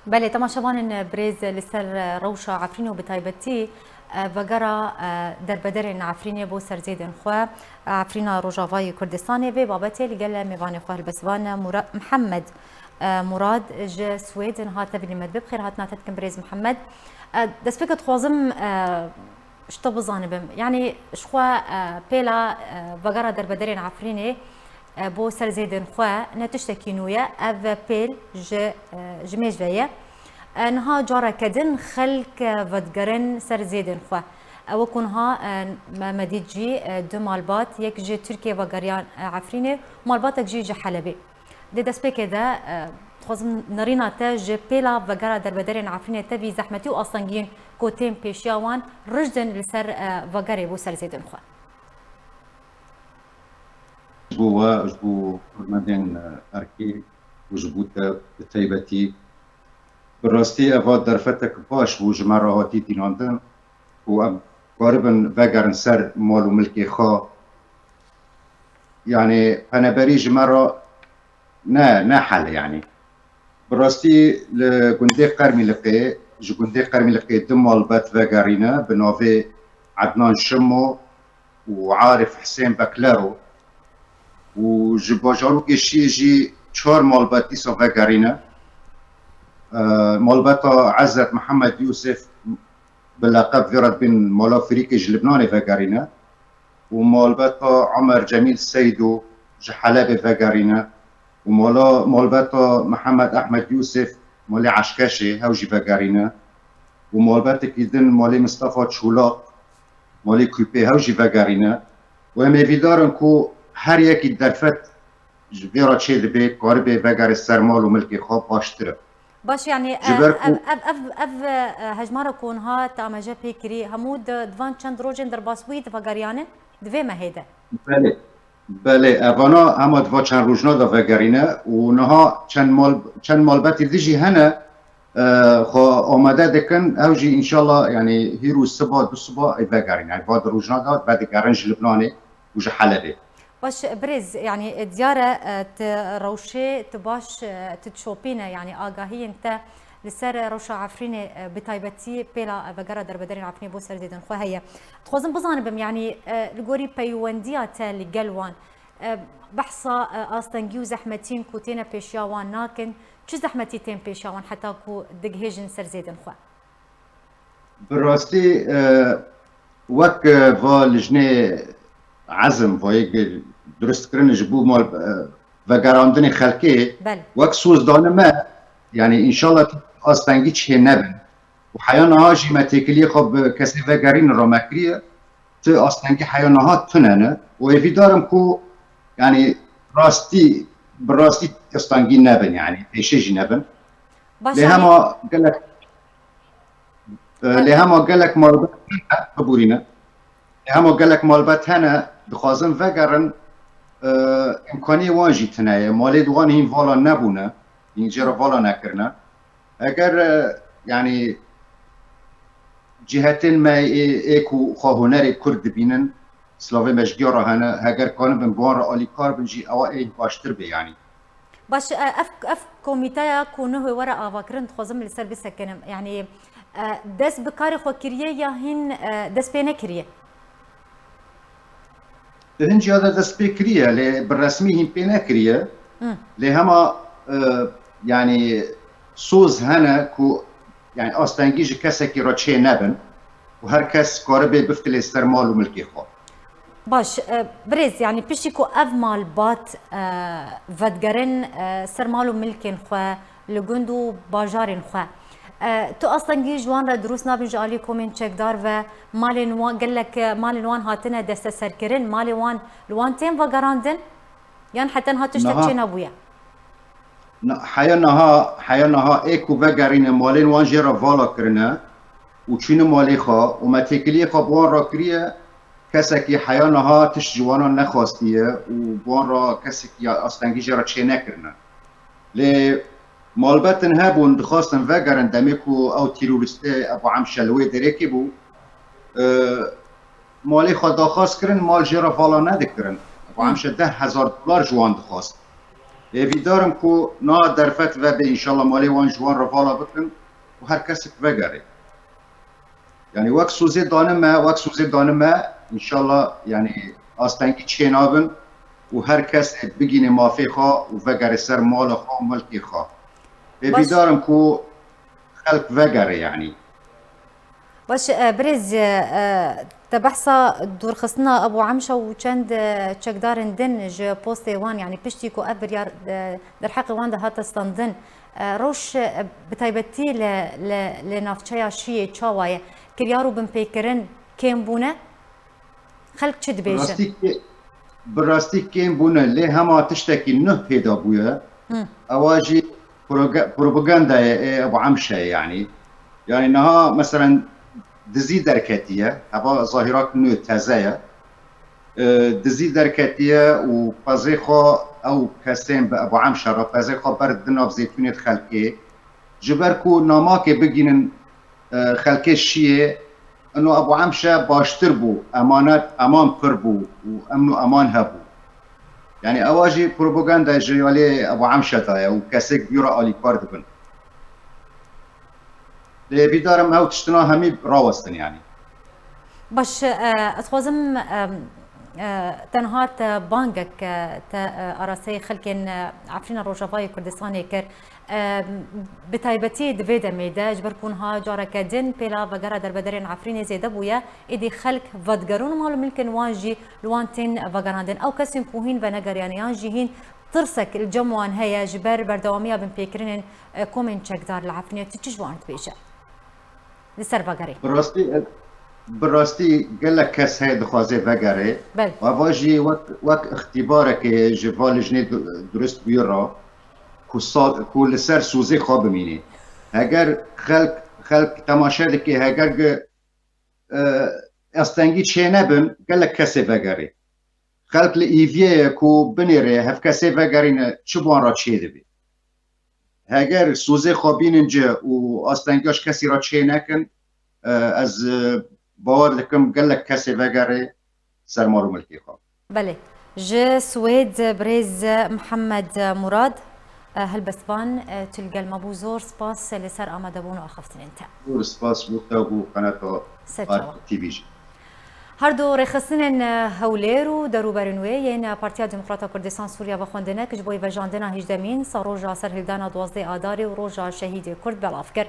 Belê, temaşevanên birêz, li ser rewşa Efrînê û bi taybetî, e, vegera, e, derbederên Efrînê bo ser zêdên xwe, Efrîna Rojavayê Kurdistanê, vê babetê li gel mêvanê xwe helbestvan Mura-, Mihemed, e, Murad ji Swêd niha tevî li me dibe. Bi xêr hatina te dikim birêz Mihemed. E, destpêke dixwazim, e, ji te bizanibim. Yanî ji xwe, e, pêla, e, vegera derbederên Efrînê, e, bo ser zêdên xwe ne tiştekî nû ye. Ev pêl ji, e, ji mêj ve ye. E, niha careke din xelk, e, vedigerin ser zêdên xwe. E, wekû niha, e, me, me dît jî, e, du malbat, yek ji Tirkiyê vegeriyan, e, Efrînê, malbatek jî ji Helebê. Di destpêkê de, e, dixwazim nerîna te ji pêla vegera derbederên Efrînê tevî zehmetî û astengiyên ku tên pêşiya wan rijdin li ser, e, vegerê bo ser zêdên xwe. Ji bo we, ji bo hurmendên, e, erkê û ji bo te bi taybetî, bi rastî eva derfetek baş bû ji me re hatî tînandin ku em karibin vegerin ser mal û milkê xwe. Yanî peneberî ji me re ne, ne hel e yanî. Bi rastî li gundê Qermîliqê, ji gundê Qermîliqê du malbat vegerîne bi navê Ednan Şimo û Arif Hisên Beklero û ji bajarokê Şiyê jî çar malbat dîsa vegerîne. Eee, malbata Ezet Mihemed Yûsif bi leqeb vê re dibên Mala Firîkê ji Libnanê vegerîne û malbeta Omer Cemîl Seydo ji Helebê vegerîne û mala, malbeta Mihemed Ehmed Yûsif malê Eşkeşê hew jî vegerîne û malbetekî din malê Mistefa Çolak malê Kûpê hew jî vegerîne û em hêvîdar in ku her yekî derfet ji vê re çêdibe, karibe vegere ser mal û milkê xwe baştir e. Baş, yanî, Ji e, ber ku ev, ev, ev, ev, e, hejmara ku niha te amaje pê kirî, hemû di, di van çend rojên derbasbûyî de vegeriyane, di vê mehê de? Belê. Belê, evana hema di va çend rojna de vegerîne û niha çend mal, çend malbetî di jî hene, e, xwe amade dikin, ew jî înşallah, yanî hîr û siba, du siba ê vegerîne. Yanî va di rojna de vedigerin ji Libnanê û ji Helebê. Baş, birêz, yanî, e, diyar e, e, tu rewşê, tu baş, e, tu dişopîne, yanî agahiyên te li ser rewşa Efrînê, e, bi taybetî pêla, e, vegera derbederên Efrînê bo ser zêdên xwe heye. Dixwazim bizanibim, yanî, e, li gorî peywendiya te li gel wan, e, behsa, e, astengî û zehmetiyên ku têne pêşiya wan nakin, çi zehmetî tên pêşiya wan heta ku digihêjin ser zêdên xwe? Bi rastî, e, wek, e, va lijnê ezm, va yek durust kirin ji bo mal, e, vegerandinê xelkê, Belê. wek soz dane me, yanî înşallah astengî çê nebin. Û heya niha jî me têkiliyê xwe bi kesê vegerîn re me kiriye, ti astengî heya niha tune ne. Û hêvîdar im ku, yanî rastî, bi rastî astengî nebin, yanî pêşê jî nebin. Baş, Lê yanî hema gelek, e, Belê. lê hema gelek malbet hene, biborîne. Lê hema gelek malbet hene, dixwazin vegerin, e, îmkaniyê wan jî tune ye. Malê di wan hîn vala nebûne, hîn jê re vala nekirine. Eger, e, yanî cîhetên me ê, ê ku xwe hunerê Kurd dibînin, silavê me ji giya re hene, heger kanibin bi wan re alîkar bin jî, ewa ê baştir bê, yanî. Baş, e, ev, ev komîteya ku nuhê were avakirin, dixwazim li ser bisekinim. Yanî, e, dest bi karê xwe kiriye ya hîn, e, dest pê nekiriye? Di hinciya de dest pê kiriye, lê bi resmî hîn pê nekiriye. Hı. Lê hema, e, yanî soz hene ku, yanî astengî ji kesekî re çê nebin û her kes karibe biftilê ser mal û milkê xwe. Baş, e, birêz, yanî piştî ku ev malbat, e, vedigerin, e, ser mal û milkên xwe li gund û bajarên xwe, e, tu astengî ji wan re dirust nabin ji alî komên çekdar ve malên wan, gelek, e, malên wan hatine desteserkirin, malê wan li wan tên vegerandin? Yan heta niha tiştek Niha çênebûye? Na, heya niha, heya niha ê ku vegerîne malên wan jê re vala kirine û çûne malê xwe û me têkiliyê xwe bi wan re kiriye, kesekî heya niha tişt ji wan re nexwastiye û bi wan re kesekî ya astengî jê re çênekirine. Lê malbetin hebûn, dixwastin vegerin, demê ku ew terorîstê Ebu Emşe li wê derê bû, e, malê xwe daxwaz kirin, mal jê re vala nedikirin. Ebu Hmm. Emşe deh hezar dolar ji wan dixwast. Hêvîdar im ku niha derfet vebe, înşallah malê wan ji wan re vala bikin û her kesek vegere. Yanî wek sozê dane me, wek sozê dane me, înşallah, yanî astengî çê nabin û her kes bigîne mafê xwe û vegere ser mala xwe û milkê xwe. Hêvîdar im ku xelk vegere, yanî. Baş, e, birêz, e, te behsa dûrxistina Ebû Emşa û çend, e, çekdarên din ji postê wan, yanî piştî ku ev biryar, e, derheqê wan de hate standin, e, rewş, e, bi taybetî li, li, li navçeya Şiyê çawa ye? Kiryar û binpêkirin kêm bûne? Xelk çi Bi dibêjin? rastî kê-, bi rastî kêm bûne, lê hema tiştekî nuh pêda bûye. Hı. Ewa jî proge-, propagandayê ê Ebu Emşe ye, yanî. Yanî niha, meselen, dizî derketiye, heva zahîrak nû teze ye. E, dizî derketiye û pezê xwe ew kesên bi Ebu Emşe re pezê xwe berdidin nav zêtûnê di xelkê. Ji ber ku namakê bigînin, e, xelkê Şiyê, ino Ebu Emşe baştir bû, emanet, eman pir bû û emn û eman hebû. Yanî ewa jî propaganda ji alê Ebu Emşe de ye û kesêk bi wî re alîkar dibin. Lê hêvîdar im ew tiştina hemî rawestin, yanî. Baş, e, ez xwazim, e, e, tenha te bangek, e, te, e, arasteyê xelkên, e, Efrîna Rojavayê Kurdistanê kir. E, bi taybetî di vê demê de, ji ber ku niha careke din pêla vegera derbederên Efrînê zêde bûye, êdî xelk vedigerin û mal û milkên wan jî li wan tên vegerandin. Ew kesên ku hîn venegeriyane yan jî hîn tirsek li cem wan heye ji ber berdewamiya binpêkirinên, e, komên çekdar li Efrînê, tu çi ji wan dibêje? Li ser vegerê. Bi rastî, e, Bi rastî gelek kes heye dixwaze vegere. Belê. Ava jî wek, wek îxtîbarekê ji va lijnê du-, durust bûye re ku sa-, ku li ser sozê xwe bimîne. Heger xelk, xelk temaşe dike, heger gi-, e, astengî çênebin, gelek kesê vegerê. Xelk li îviyê ye ku binêre hev kesê vegerîne çi bi wan re çêdibe. Heger sozê xwe bînin ci û astengiya ji kesî re çê nekin, e, ez, e, bawer dikim gelek kesê vegerê ser mal û milkê xwe. Belê. Ji Swêd birêz Mihemed Murad, e, helbestvan, e, tu li gel me bû. Zor spas li ser amadebûn û axaftinên te. Zor spas bo te û bo qenata Serçawa. T V jî. Her du rêxistinên Hewlêr û derûberên wê yên Partiya Demokrata Kurdistan Sûriya vexwendine ku ji bo vejandina hîjdemîn saroja serhildana duwazdeh Adarê û roja şehîdê Kurd belav kir.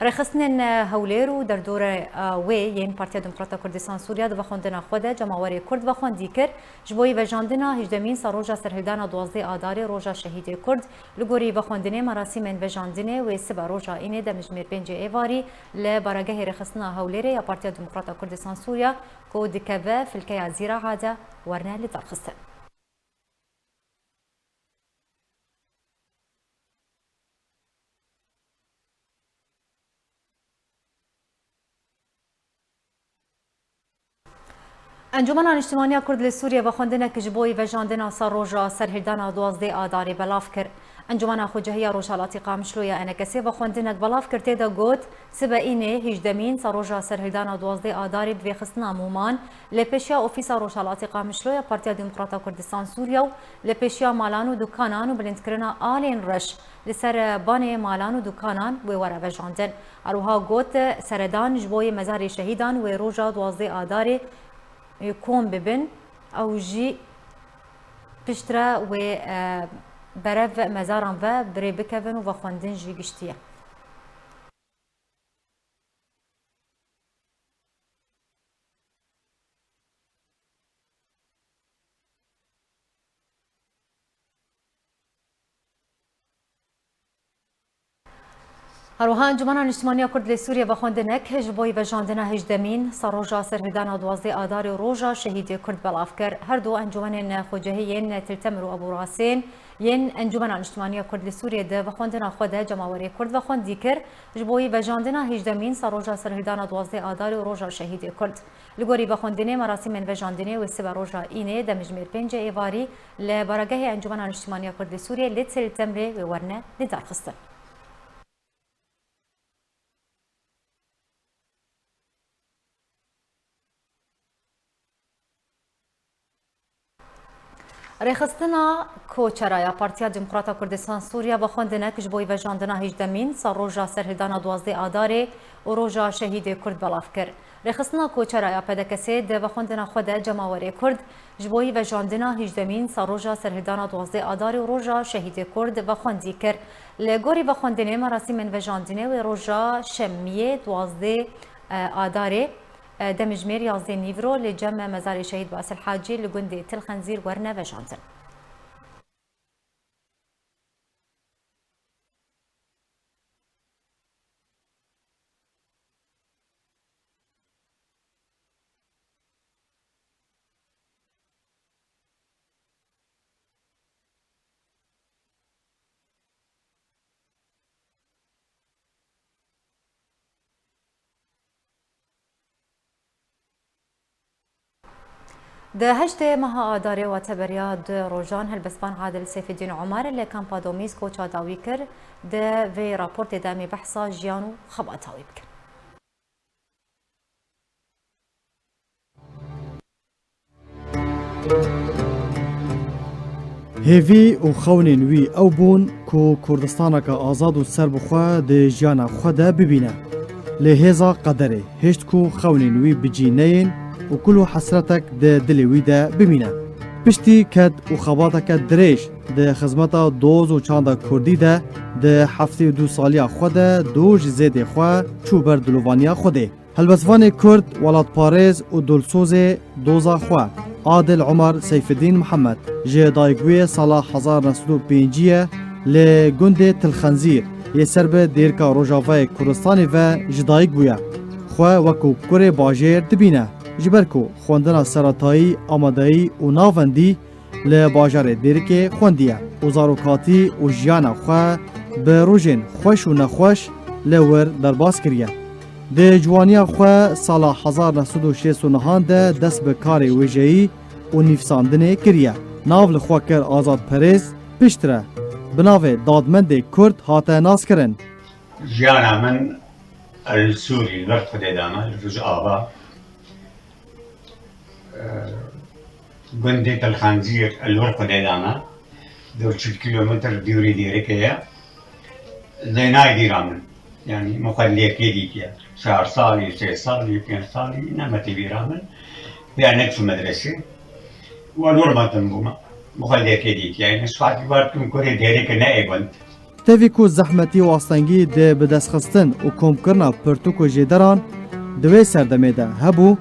Rêxistinên Hewlêr û derdorê wê yên Partiya Demokrata Kurdistan Sûriya di vexwendina xwe de cemawerê Kurd vexwendî kir, ji bo vejandina hîjdemîn saroja serhildana duwazdeh Adarê roja şehîdê Kurd. Li gorî vexwendinê, merasîmên vejandinê wê sibe roja Înê demjimêr pêncê êvarî li baregehê rêxistina Hewlêrê ya Partiya Demokrata Kurdistan Sûriya ku dikeve filkeya Zîraha de werine lidarxistin. Encûmena Niştimaniya Kurd li Sûriyê vexwendinek ji bo vejandina sed roja serhildana duwazdeh Adarê belav kir. Encûmena Xwecehiya Rojhelatî Qamişlo ya E N K S'ê vexwendinek belav kir, tê de got, sibe Înê hîjdemîn sed roja serhildana duwazdeh Adarê bi vêxistina Mûman li pêşiya Ofîsa Rojhelatî Qamişlo ya Partiya Demokrata Kurdistan Sûriya û li pêşiya malan û dukanan û bilindkirina alên reş li ser banê malan û dukanan wê were vejandin. Her wiha got, seredan ji bo yê mezarê şehîdan wê roja duwazdeh Adarê, e, kom bibin, ew jî piştre wê, e, berev mezaran ve bi rê bikevin û vexwendin jî giştî ye. Her wiha Encûmena Niştimaniya Kurd li Sûriyê vexwendinek ji bo vejandina hîjdemîn sed roja serhildana duwazdeh Adarê û roja şehîdê Kurd belav kir. Her du encûmenên xwecehî yên Til Temir û Ebû Rasên yên Encûmena Niştimaniya Kurd li Sûriyê di vexwendina xwe de cemawerê Kurd vexwendî kir, ji bo vejandina hîjdemîn sed roja serhildana duwazdeh Adarê û roja şehîdê Kurd. Li gorî vexwendinê, merasîmên vejandinê wê sibe roja Înê demjimêr pêncê êvarî li baregehê Encûmena Niştimaniya Kurd li Sûriyê li Til Temrê wê werine lidarxistin. Rêxistina Koçera ya Partiya Demokrata Kurdistan Sûriya vexwendinek ji bo vejandina hîjdemîn sed roja serhildana duwazdeh Adarê û roja şehîdê Kurd belav kir. Rêxistina Koçera ya P D K S'ê di vexwendina xwe de cemawerê Kurd ji bo vejandina hîjdemîn sed roja serhildana duwazdeh Adarê û roja şehîdê Kurd vexwendî kir. Li gorî vexwendinê, merasîmên vejandinê wê roja şemiyê duwazdeh Adarê, e, demjimêr yazdeh nîvro li cem mezarê şehîd Basil Hacî li gundê Til Xenzîr werine vejandin. Di heştê meha Adarê, wate beriya du rojan, helbestvan Adil Seyfeddîn Omer li kampa Domîz koça dawî kir. Di vê raportê de em ê behsa jiyan û xebata wî bikin. Hêvî û xewnên wî ew bûn ku Kurdistaneke azad û serbixwe di jiyana xwe de bibîne. Lê hêza qederê hişt ku xewnên wî bi cî neyên û kul û hesretek di dilê wî de bimîne. Piştî ked û xebateke dirêj di xizmeta doz û çanda kurdî de di heftê û du saliya xwe de dû ji zêdê xwe çû ber dilovaniya Xwedê. Helbestvanê Kurd, welatparêz û dilsozê doza xwe, Adil Omer Seyfeddîn Mihemed, ji dayikbûyê sala hezar neh sed û pêncî ye, li gundê Til Xenzîr yê ser bi dêrika rojavayê Kurdistanê ve ji dayik bûye. xwe wekû kurê bajêr dibîne, ji ber ku xwendina seretayî, amadeyî û navendî li bajarê Dêrikê xwendiye û zarokatî û jiyana xwe bi rojên xweş û nexweş li wir derbas kiriye. Di ciwaniya xwe sala hezar neh sed û şêst û nehan de dest bi karê wêjeyî û nivîsandinê kiriye. Nav li xwe kir azadperêz, piştre bi navê dadmendê Kurd hate naskirin. Jiyana min li Sûrî, li vir Xwedê dana, li Rojava. Gundê Tilxanciyê li wir Xwedê dana, dor çil kîlometr dûrî Dêrikê ye. Lê nayê bîra min. Yanî muxelliyekê dîtiye. Çar salî, sê salî, pênc salî, neme tê bîra min. Vêya neçû medresê. Û li wir mezin bûme. Muxelliyekê dîtiye. Yanî ji xatirî bar tim kurê Dêrikê ne ê gund. Tevî ku zehmetî û astengî di bidestxistin û komkirina pirtûk û jêderan di wê serdemê de hebû,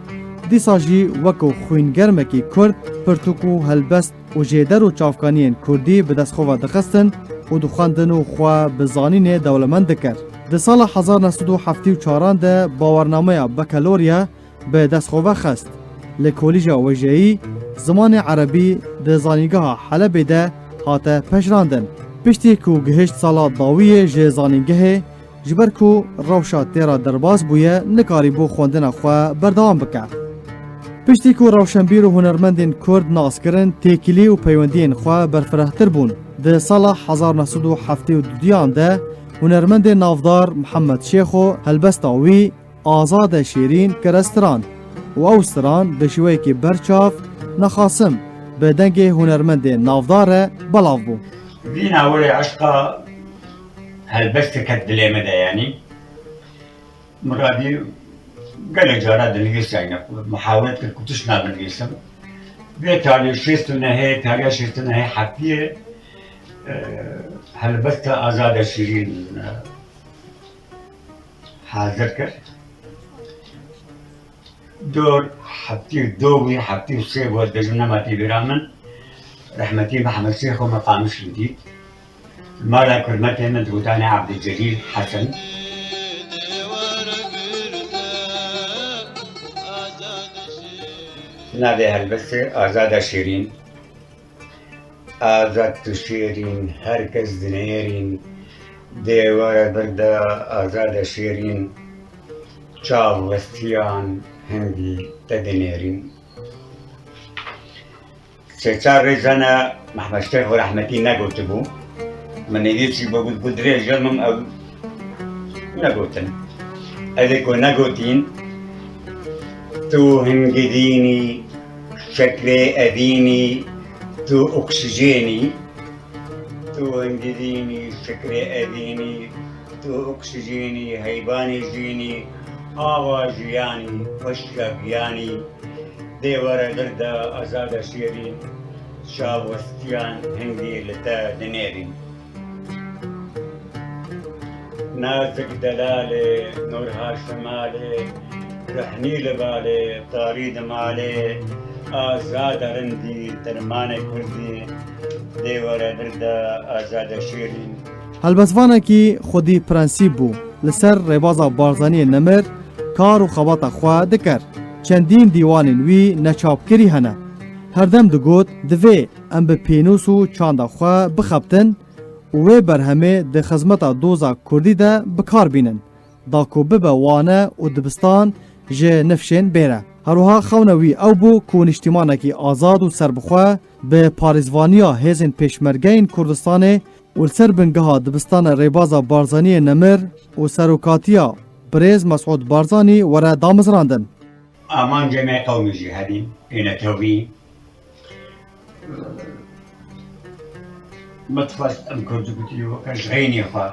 dîsa jî wekû xwîngermekî Kurd pirtûk û helbest û jêder û çavkaniyên Kurdî bi dest xwe ve dixistin û dixwendin û xwe bi zanînê dewlemend dikir. Di sala hezar neh sed û heftê û çaran de bawernameya bekeloriya bi dest xwe ve xist. Li Kolîja Wêjeyî zimanê erebî di Zanîngeha Helebê de hate pejirandin. Piştî ku gihişt sala dawiyê ji zanîngehê, ji ber ku rewşa tê re derbas bûye, nikarîbû xwendina xwe berdewam bike. Piştî ku rewşenbîr û hunermendên Kurd nas kirin, têkilî û peywendiyên xwe berfirehtir bûn. Di sala hezar neh sed û heftê û duyan de hunermendê navdar Mihemed Şêxo helbesta wî Azade Şêrîn kire stran û ew stran bi şêweyekî berçav Nexasim bi dengê hunermendê navdar re belav bû. Vîna were eşqa helbestê ket dilê me de, yanî min radî gelek cara dinivîsayne, muhawet kir ku tişt nabinivîsim. Vê tarî şêst û nehê, tariya şêst û nehê heftiyê, e, helbesta Azade Şêrîn, e, hazir kir. Dor heftî û du bû, heftî û sê bû, ez bêjim nema tê bîra min. Rehmetî Mehmed Şêxo me Qamişlî dît. Mala kurmetê min di gotanê Ebdulcelîl Hesen. Navê helbestê Azade Şêrîn. Azad tu şêrîn, her kes dinêrîn. Dê were vir de Azade Şêrîn, çav westiyan hingî te dinêrîn. Sê çar rêzene Mehmed Şêxo rehmetî negotibû. Min êdî çî bû got, got dirêj e, min ew negotin. Ez ê ku negotîn, tu hingidînî, şeklê evînî, tu oksijênî, tu hingidînî, şeklê evînî, tu oksijênî, heyvanê jînî, ava jiyanî, xweşiya giyanî, dê were vir de Azade Şêrîn, çav westiyan hingî li te dinêrîn. Nazik delalê, Nûr Haşim Alê, Rehnî li balê, tarî di malê, Azade rindî, dermanê kurdî, dê were vir de Azade Şêrîn. Helbestvanekî xwedî prensîp bû. Li ser rêbaza Barzaniyê nemir kar û xebata xwe dikir. Çendîn dîwanên wî neçapkirî hene. Herdem digot, divê em bi pênûs û çanda xwe bixebtin û wê berhemê di xizmeta doza kurdî de bi kar bînin, da ku bibe wane û dibistan ji nifşên bêre. Her wiha xewna wî ew bû ku nîştîmanekî azad û serbixwe bi parêzvaniya hêzên pêşmergeyên Kurdistanê û li ser bingeha dibistana rêbaza Barzaniyê nemir û serokatiya birêz Mesûd Barzanî were damezrandin. Amancê me qewmî jî hebîn, ê netewî. Min dixwest em Kurd û Kurdî weke ji xeynî xwe,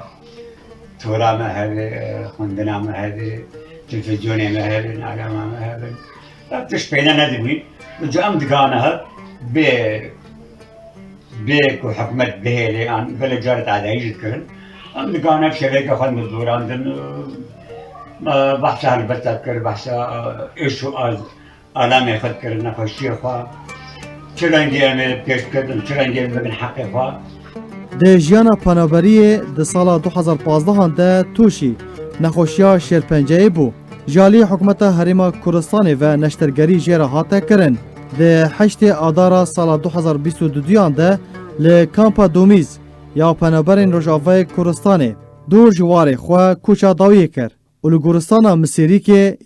tora me hebe, xwendina me hebe, televîzyonê me hebe, alama me hebe. Ev tişt peyda nedibûn. Ji em digane hev bê, bê ku hikûmet bihêle an gelek caret adayî jî dikirin. Em digane şeveke xwe dizorandin, e, behsa helbesta dikir, behsa, e, êş û az, alamê xwe dikir, nexweşiyê xwe. Çi rengî em ê pêş bikevin, çi rengî em bibin heqê xwe. Di jiyana penaberiyê di sala du hezar pazdeh de tûşî nexweşiya şêrpenceyê bû. Ji alî hikûmeta Herêma Kurdistanê ve neştergerî jê re hate kirin. Di heştê Adara sala du hezar bîst û duduyan de li kampa Domîz ya penaberên Rojavayê Kurdistanê dûr ji warê xwe koça dawiyê kir û li goristana Misêrîkê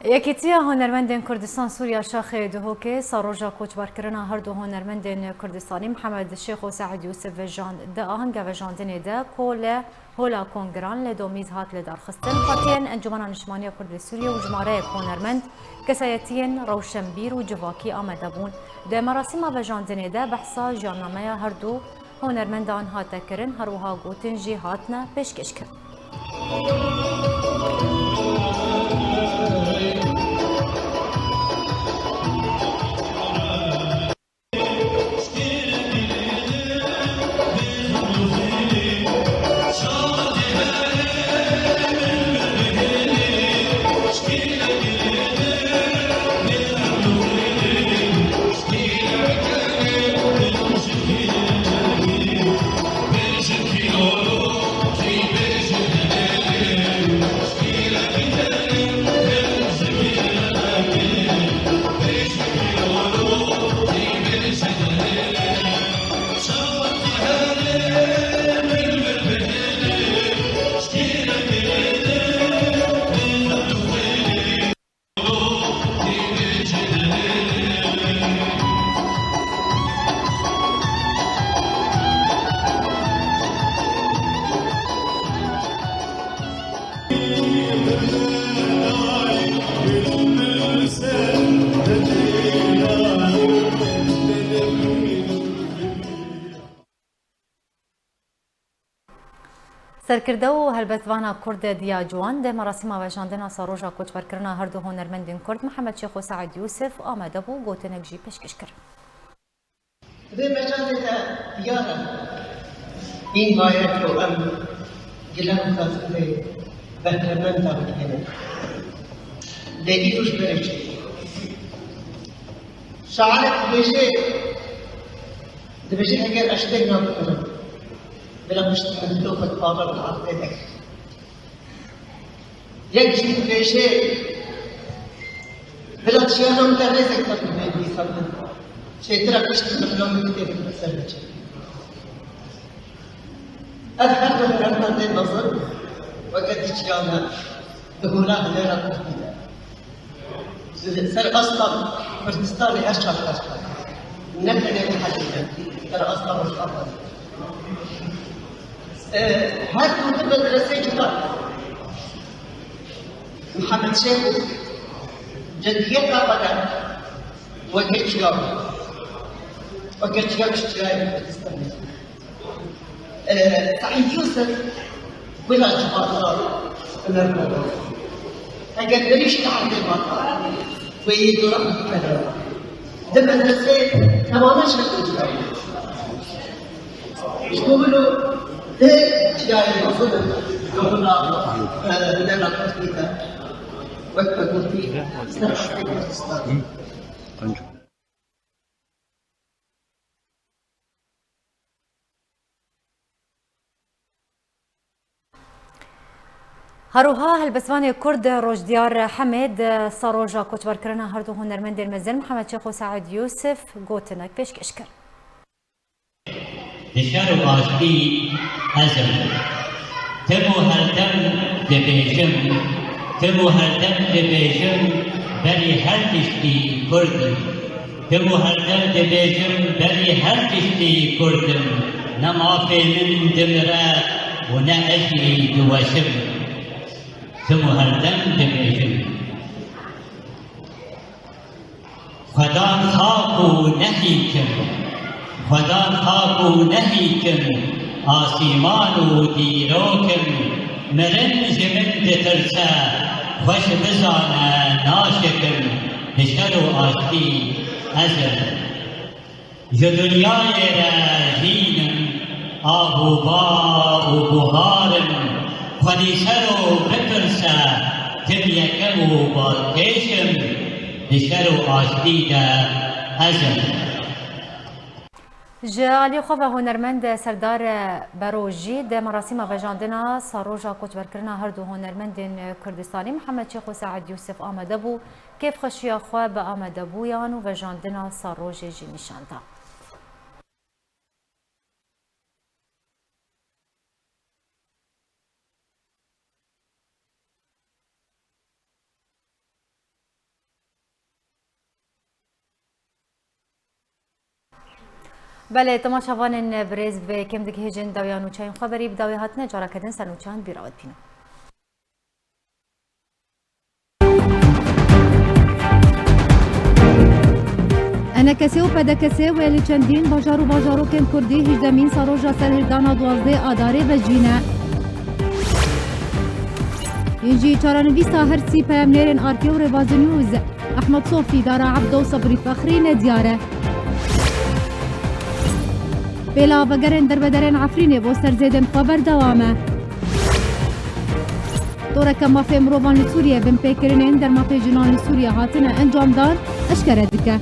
Yekîtiya Hunermendên Kurdistan Sûriya Şaxê Duhokê saroja koçberkirina her du hunermendên Kurdistanî Mihemed Şêx û Seîd Yûsif vejand. Di ahenga vejandinê de ku li Hola Kongiran li Domîz hat lidarxistin, partiyên Encûmena Niştimaniya Kurd li Sûriyê û jimareyek hunermend, kesayetiyên rewşenbîr û civakî amade bûn. Di merasîma vejandinê de behsa jiyannameya her du hunermendan hate kirin, her wiha gotin jî hatine pêşkêşkirin. Serkirde û helbestvana Kurd Diya Ciwan di merasîma vejandina saroja koçberkirina her du hunermendên Kurd Mihemed Şêx û Seîd Yûsif amade bû, gotinek jî pêşkêş kir. Di vê mecazê de diyar e, hîn maye ku em gile mixabin vê behremenda bigihînin. Lê îro ji berê çi? Şairek dibêje, dibêje, eger ez têk nabikirim, bila piştî min dilo xwe dipavêrim li erdê de. Yek jî dibêje, bila çiyana min te rêzek tevî bê dîsa min. Çêtir e piştî min dilo min tê min ser biçe. Ev her du hunermendên mezin weke dî çiyan e, di hûna hunera kurdî de. Li ser asta Kurdistanê her çar qeç e. Ne tenê li Helbê de, ser asta Rojava de. E, her du di medresê cuda. Mihemed Şêx û cediyeta xwe de weke çiya bû. Weke çiya çiçiyayê Kurdistanê. E, Seîd Yûsif bila civata hunermend e. Eger mirî jî li erdê mata, wê yê dora xwe bikeve. Di medresê temame ji xwe cuda bû. Ji bo wilo di çiyayê mezin in, di hûna, e, hunera kurdî de, wek me gotî, ser astê Kurdistanê. Her wiha helbestvanê Kurd Rojdiya Hemê di saroja koçberkirina her du hunermendên mezin Mihemed Şêx û Seîd Yûsif gotinek pêşkêş kir. Di şer û aştî ez im. Tim û her dem dibêjim, tim û her dem dibêjim, berî her tiştî Kurd im. Tim û her dem dibêjim, berî her tiştî Kurd im. Ne mafê min dimire û ne ez jî diweşim. Tim û her dem dibêjim. Xwedan xak û nehîk im, Xwedan xak û nehîk im, asîman û dîrok im, mirin ji min ditirse, xweş bizane naşik im, di şer û aştî ez im. Ji dinyayê re hîn im, av û ba û buhar im, xwedî ser û bipirse, tim yekem û balkêş im, di şer û aştî de ez im. Ji aliyê xwe ve hunermend Serdar Bero jî di merasîma vejandina saroja koçberkirina her du hunermendên Kurdistanî Mihemed Şêx û Seîd Yûsif amade bû. Kêfxweşiya xwe bi amadebûyan û vejandina sarojê jî nîşan da. Belê, temaşevanên birêz, bi vê kêm digihêjin dawiya nûçeyên xwe berî bi dawî hatine careke din ser nûçeyan bîra we dibînim. Enekesê û P D K S wê li çendîn bajar û bajarokên Kurdî hejdemîn saroja serhildana duwazdeh Adarê vejîne. Yên jî çarenivîsa her sî peyamnêrên Arkê û Rêbazî News, Ehmed Sofî, Dara Ebdo û Sebrî Fexrî nediyar e. Pêla vegerên derbederên Efrînê bo serzêdên xwe berdewam e. Toreke mafê mirovan li Sûriyê binpêkirinên dermatê jinan li Sûriyê hatine encamdan eşkere dike.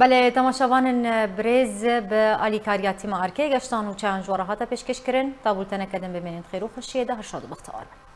Belê, temaşevanên birêz, bi alîkariya tîma Arkê geştan û çayan ji we re hate pêşkêşkirin. Ta bûlteneke din bimînin xêr û xweşiyê de, her şad û bextewar bin.